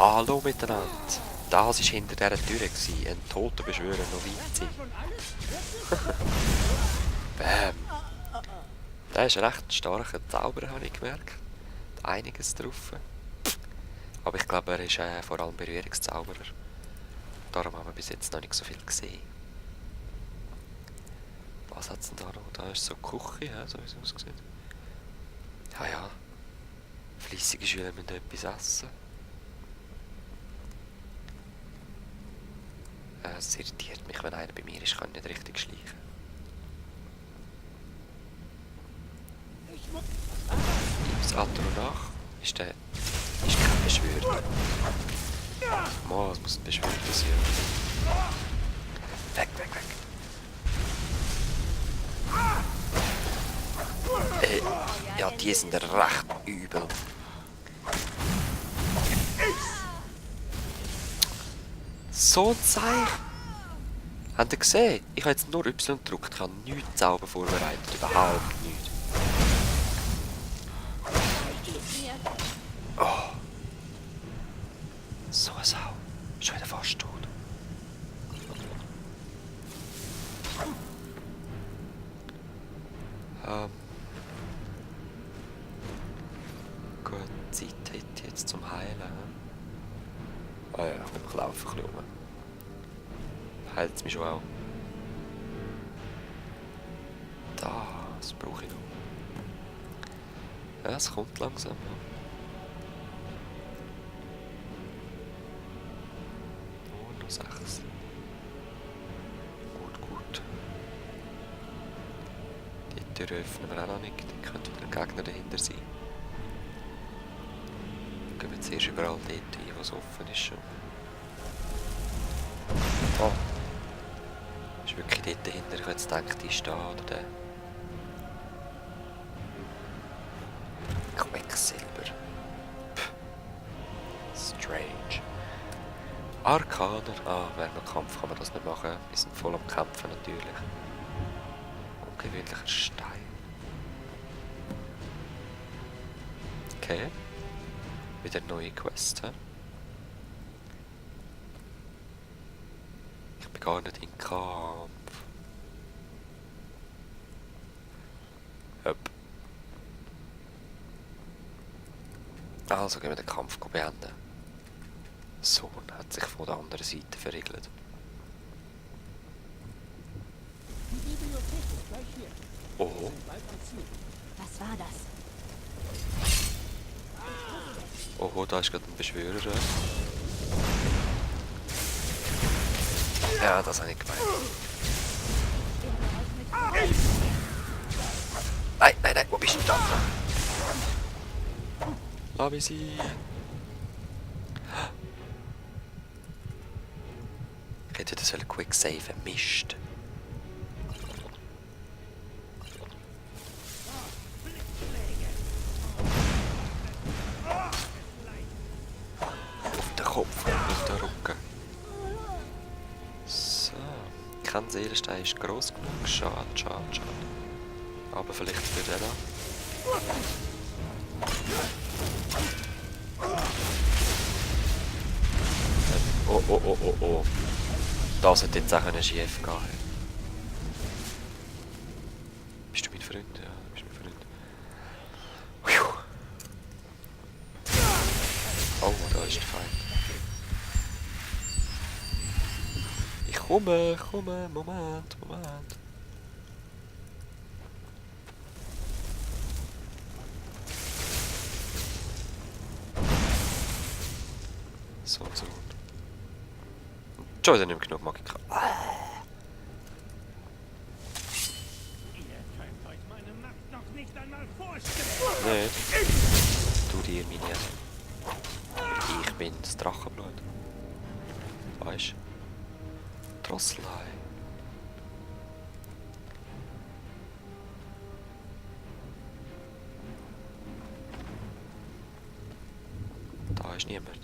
Hallo miteinander. Das war hinter dieser Tür. Ein toter Beschwörer noch weit sein. Bäm. Der ist ein recht starker Zauberer, habe ich gemerkt. Einiges drauf. Aber ich glaube, er ist vor allem Berührungszauberer. Darum haben wir bis jetzt noch nicht so viel gesehen. Was hat es denn da noch? Da ist so eine Küche, so wie es aussieht. Ja, ja. Fleissige Schüler müssen etwas essen. Es irritiert mich, wenn einer bei mir ist, kann nicht richtig schleichen. Aus Alter und nach ist kein Beschwörer. Mal, es muss ein Beschwörer sein. Weg, weg, weg. Ja, die sind recht übel. So ein Zeichen! Habt ihr gesehen? Ich habe jetzt nur Y gedrückt, ich habe nichts Zauber vorbereitet, überhaupt nichts. Oh. So eine Sau. Schon wieder fast tot. Gut, Zeit hätte jetzt zum Heilen. Ah ja, ich laufe ein bisschen rum. Heilt es mich schon auch. Das brauche ich noch. Ja, es kommt langsam. Oh, noch 6. Gut, gut. Die Tür öffnen wir auch noch nicht. Da könnte wieder ein Gegner dahinter sein. Gehen wir zuerst überall dort ein, wo es offen ist schon. Oh. Ist wirklich dort dahinter. Ich hätte jetzt gedacht, die ist da oder der. Quecksilber. Strange. Arkaner. Ah, während dem Kampf kann man das nicht machen. Wir sind voll am Kämpfen natürlich. Ungewöhnlicher Stein. Okay. Wieder neue Quest. Ich bin gar nicht in Kampf. Hopp. Also gehen wir den Kampf beenden. Sohn hat sich von der anderen Seite verriegelt. Oh. Was war das? Oh, da ist gerade ein Beschwörer. Ja, das habe ich gemeint. Nein, nein, nein, wo bist du da? Lass mich sein. Ich hätte das quick saven. Mist. Auf den Kopf und auf den Rücken. So. Kein Seelenstein ist gross genug. Schade, schade, schade. Aber vielleicht für den da. Oh, oh, oh, oh, oh. Das hätte jetzt auch schief gehen können. Bist du mein Freund? Ja, du bist mein Freund. Puh. Oh, da ist der Feind. Ich komme, Moment. So. Schon wieder nicht mehr genug Magik. Nicht. Du dir, Minion. Ich bin das Drachenblut. Weißt du? Drosselei. Da ist niemand.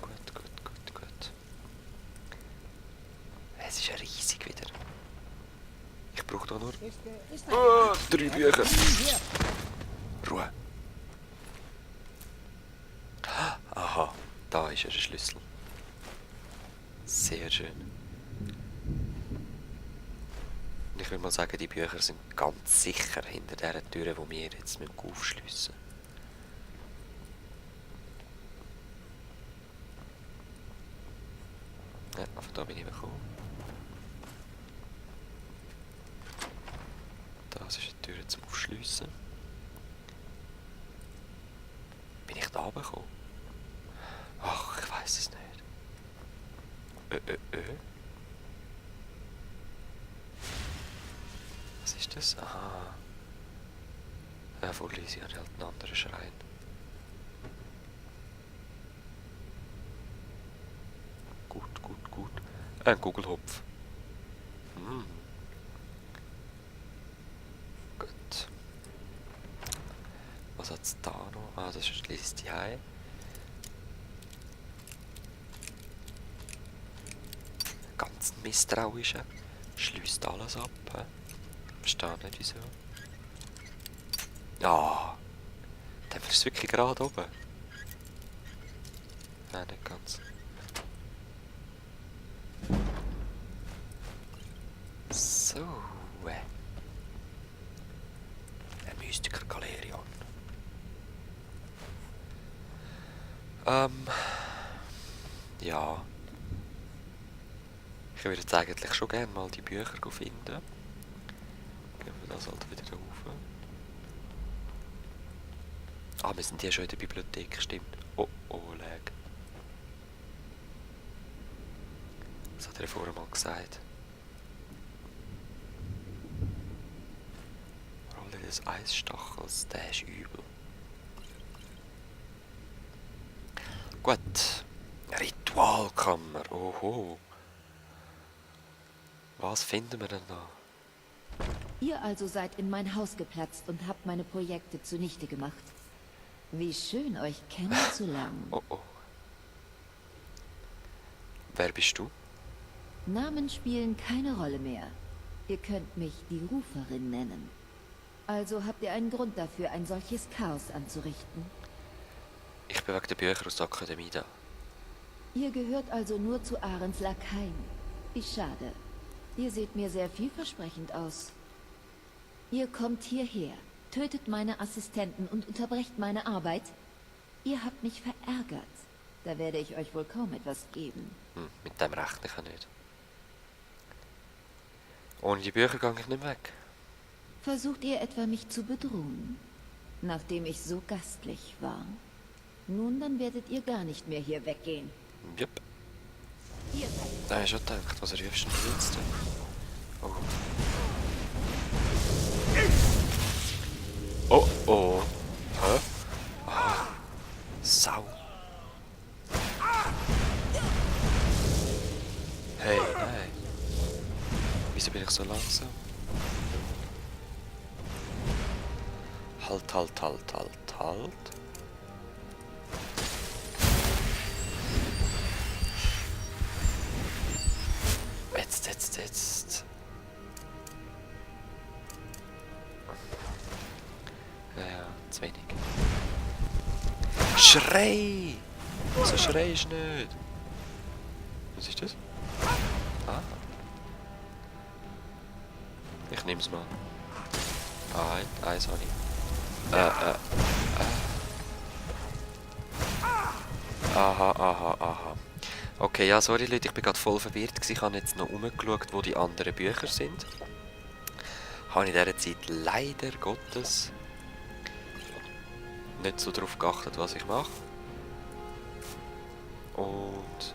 Gut. Es ist ja riesig wieder. Ich brauche da nur 3 Bücher. Ruhe. ist er, der Schlüssel. Sehr schön. Und ich würde mal sagen, die Bücher sind ganz sicher hinter dieser Tür, die wir jetzt aufschliessen müssen. Ja, von da bin ich gekommen. Das ist die Tür zum Aufschliessen. Bin ich da gekommen? Ach, ich weiß es nicht. Was ist das? Aha. Ja, vor Lysia hat halt einen anderen Schrein. Gut, gut, gut. Ein Gugelhupf. Hm. Gut. Was hat es da noch? Ah, das ist die Liste heim. Ganz misstrauischer. Schließt alles ab. Verstehe nicht wieso. Ja. Dann ist es wirklich gerade oben. Nein, nicht ganz. So. Ein Mystiker Galerion. Ja. Ich würde jetzt eigentlich schon gerne mal die Bücher finden. Gehen wir das halt wieder rauf. Ah, wir sind ja schon in der Bibliothek, stimmt. Oh, oh, lag. Das hat er vorher mal gesagt. Rolle des Eisstachels, der ist übel. Gut. Ritualkammer, oho. Was finden wir denn da? Ihr also seid in mein Haus geplatzt und habt meine Projekte zunichte gemacht. Wie schön, euch kennenzulernen. Oh, oh. Wer bist du? Namen spielen keine Rolle mehr. Ihr könnt mich die Ruferin nennen. Also habt ihr einen Grund dafür, ein solches Chaos anzurichten. Ich bin wegen der Bücher aus der Akademie da. Ihr gehört also nur zu Ahrens Lakaien. Wie schade. Ihr seht mir sehr vielversprechend aus. Ihr kommt hierher, tötet meine Assistenten und unterbrecht meine Arbeit. Ihr habt mich verärgert. Da werde ich euch wohl kaum etwas geben. Mit dem rechne ich ja nicht. Ohne die Bücher gehe ich nicht weg. Versucht ihr etwa mich zu bedrohen? Nachdem ich so gastlich war? Nun, dann werdet ihr gar nicht mehr hier weggehen. Jupp. Ihr Da habe ich schon gedacht, was rufst du denn jetzt? Oh. Oh, oh. Hä? Ah. Sau. Hey, nein. Wieso bin ich so langsam? Halt, halt, halt, halt, halt. Jetzt. Ja, zu wenig. Schrei! So schreist du nicht. Was ist das? Ah. Ich nehm's mal. Eins habe ich. Aha. Okay, ja, sorry Leute, ich bin gerade voll verwirrt gewesen. Ich habe jetzt noch umgeschaut, wo die anderen Bücher sind. Habe in dieser Zeit leider Gottes nicht so darauf geachtet, was ich mache. Und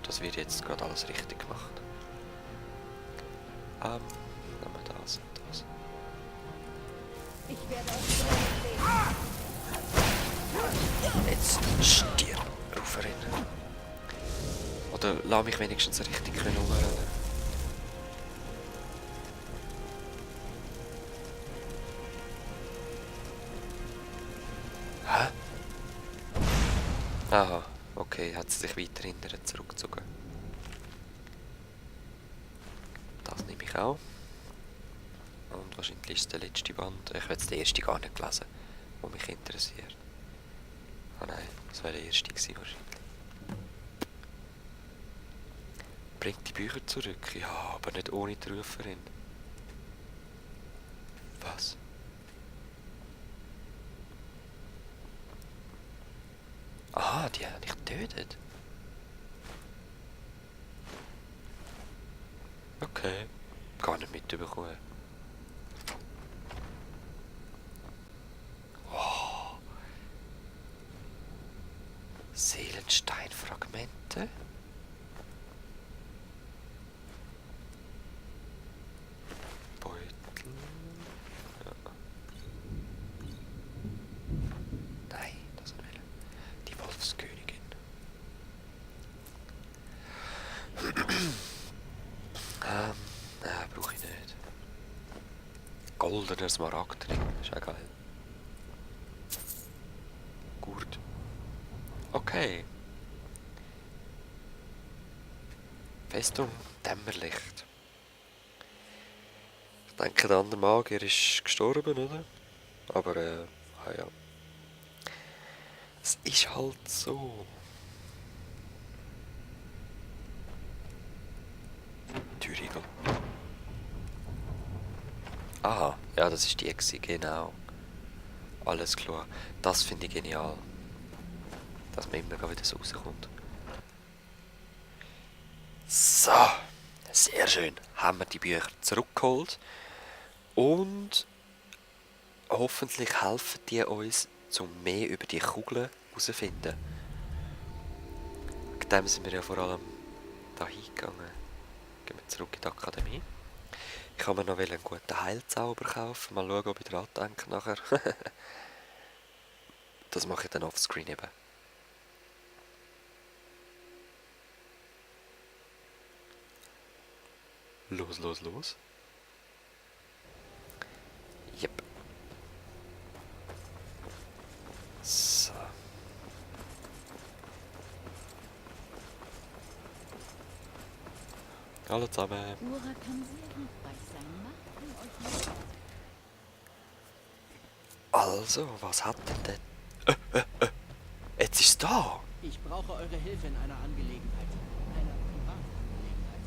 das wird jetzt gerade alles richtig gemacht. Nehmen wir das und das. Ich werde euch sehen. Jetzt stirb, Ruferin. Oder lass mich wenigstens richtig rumrennen. Hä? Aha, okay, hat sie sich weiter hinterher zurückgezogen. Das nehme ich auch. Und wahrscheinlich ist der letzte Band. Ich habe jetzt den ersten gar nicht gelesen, der mich interessiert. Ah nein, das wäre der erste gewesen wahrscheinlich. Bringt die Bücher zurück? Ja, aber nicht ohne die Ruferin. Was? Ah, die haben dich getötet. Okay. Gar nicht mitbekommen. Oh. Seelensteinfragmente? Beutel. Ja. Nein, das will die Wolfskönigin. Nein, brauche ich nicht. Goldener Smaragdring, ist auch geil. Gut. Okay. Festung Dämmerlicht. Ich denke, der andere Magier ist gestorben, oder? Aber, ja. Es ist halt so. Türigel. Aha, ja, das ist die gewesen, genau. Alles klar. Das finde ich genial. Dass man immer wieder so rauskommt. So, sehr schön. Haben wir die Bücher zurückgeholt. Und hoffentlich helfen die uns, um mehr über die Kugeln herauszufinden. Wegen dem sind wir ja vor allem da hingegangen. Gehen wir zurück in die Akademie. Ich habe mir noch einen guten Heilzauber kaufen. Mal schauen, ob ich dran denke nachher. Das mache ich dann offscreen eben. Los, los, los. Yep. So. Hallo zusammen. Ura kann sehr hilfreich sein. Macht ihr euch nicht. Also, was hat denn der... Jetzt ist es da. Ich brauche eure Hilfe in einer Angelegenheit. Einer Privatangelegenheit.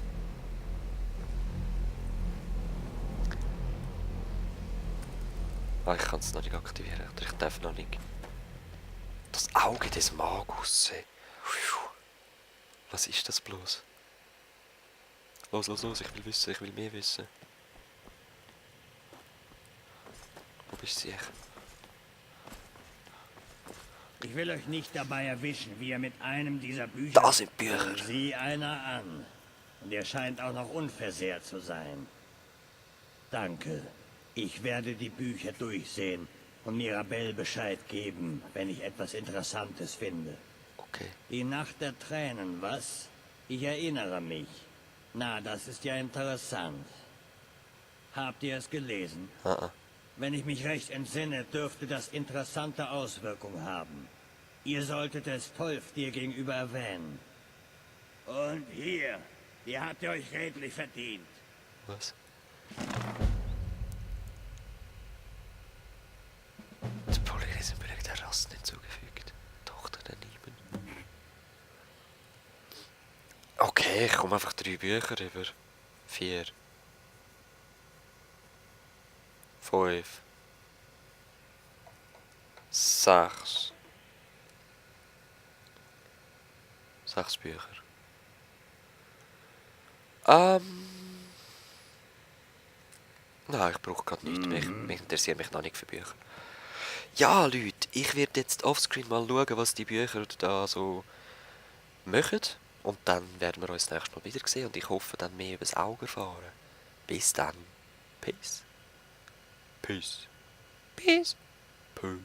Ah, ich kann es noch nicht aktivieren. Oder ich darf noch nicht. Das Auge des Magus. Was ist das bloß? Los, los, los. Ich will wissen. Ich will mehr wissen. Wo bist du? Ich will euch nicht dabei erwischen, wie ihr mit einem dieser Bücher... Da sind Bücher. Sieh einer an. Und er scheint auch noch unversehrt zu sein. Danke. Ich werde die Bücher durchsehen und Mirabelle Bescheid geben, wenn ich etwas Interessantes finde. Okay. Die Nacht der Tränen, was? Ich erinnere mich. Na, das ist ja interessant. Habt ihr es gelesen? Ah. Wenn ich mich recht entsinne, dürfte das interessante Auswirkungen haben. Ihr solltet es Tolf dir gegenüber erwähnen. Und hier, die habt ihr euch redlich verdient. Was? Der Polyrisenberg der Rassen hinzugefügt. Tochter der Lieben. Okay, ich komme einfach 3 Bücher über. 4. 5. 6. 6 Bücher. Nein, ich brauche gerade nichts. Mich interessiert mich noch nicht für Bücher. Ja, Leute, ich werde jetzt offscreen mal schauen, was die Bücher da so machen. Und dann werden wir uns nächstes Mal wieder sehen. Und ich hoffe dann mehr übers Auge erfahren. Bis dann. Peace. Peace. Peace. Peace.